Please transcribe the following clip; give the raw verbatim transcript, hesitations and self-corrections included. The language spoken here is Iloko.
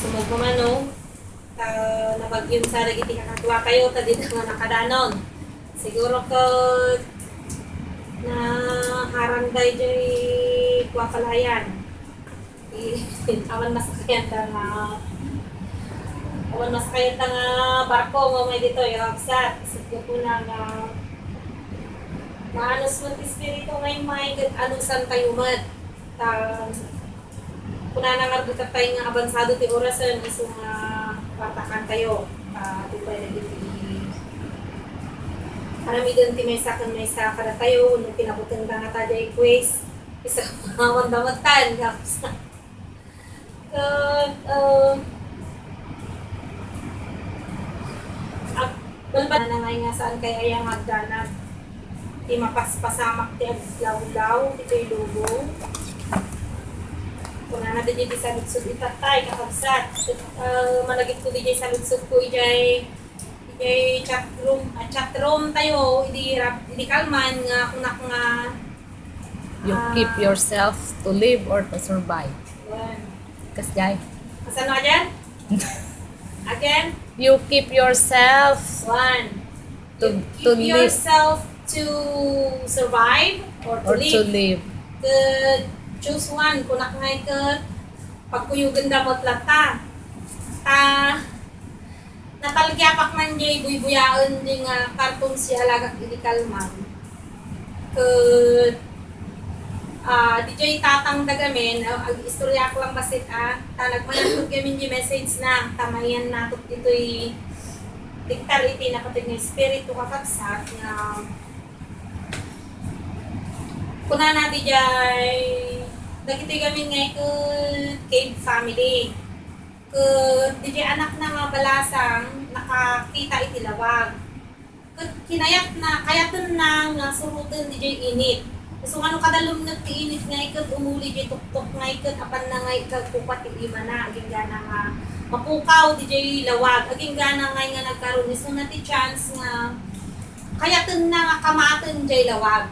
Magmamano, ta nabagyon sa dagiti kakaduatayo, ta dida nga nakadanon. Siguro ket naharang daydiay kua palayan. I-, awan masakayan da nga, awan masakayan da nga barko nga umay ditoy, Rabsat. Siguro po na nga maanus met ti Espiritu nga immay, ket anusan tayo met. Ta, kunana nga dita tayo nga abansado ti orasen, isu nga wartakan tayo. Ah, di ba, dagiti aramiden ti maysa ken maysa kadatayo, no pinabuteng da nga ta diay quiz, isu nga awan damattan, nga, ket, ah, ag-, balbal na ngay nga saan kay aya nga agdanag ti mapaspasamak ti aglawlaw ditoy lubong. Kunana dagiti saludsod, itatay, kakabsat. Ah, managitko diay saludsod ko idiay, idiay chat room, ah, chat room tayo, idi rap-, idi kalman nga kunak nga, You ah, keep yourself to live or to survive. Wen. Kasjay. Kasano ka dyan? Again? You keep yourself One. To, You to keep live. yourself to survive or to Or live. to live. Ket choose one, kunak nga ket pagkuyogen da met latta. Ta, natalgiapak man diay buybuyaen diay nga cartoons diay alagak idi kalman. Ket, ah, diay tatang da gamin, ah, ag-istoryaak lang bassit, ah, ta nagmananggod gamin diay message na, ta mayan natok ditoy tiktar iti napateg nga espiritu, kakabsat, nga kunana diay, dagitoy gamin nga iket cave family. Ket diay anakna nga balasang nakakita iti lawag. Ket kinayatna, kayatenna nga suroten diay init. Isu nga no kadalumnek ti init nga iket umuli diay tuktok nga iket apanna nga ikagkupa ti imana, aginggana nga mapukaw diay lawag, aginggana nga, nga nagkaroon isuna ti chance nga kayatenna nga kamaten diay lawag.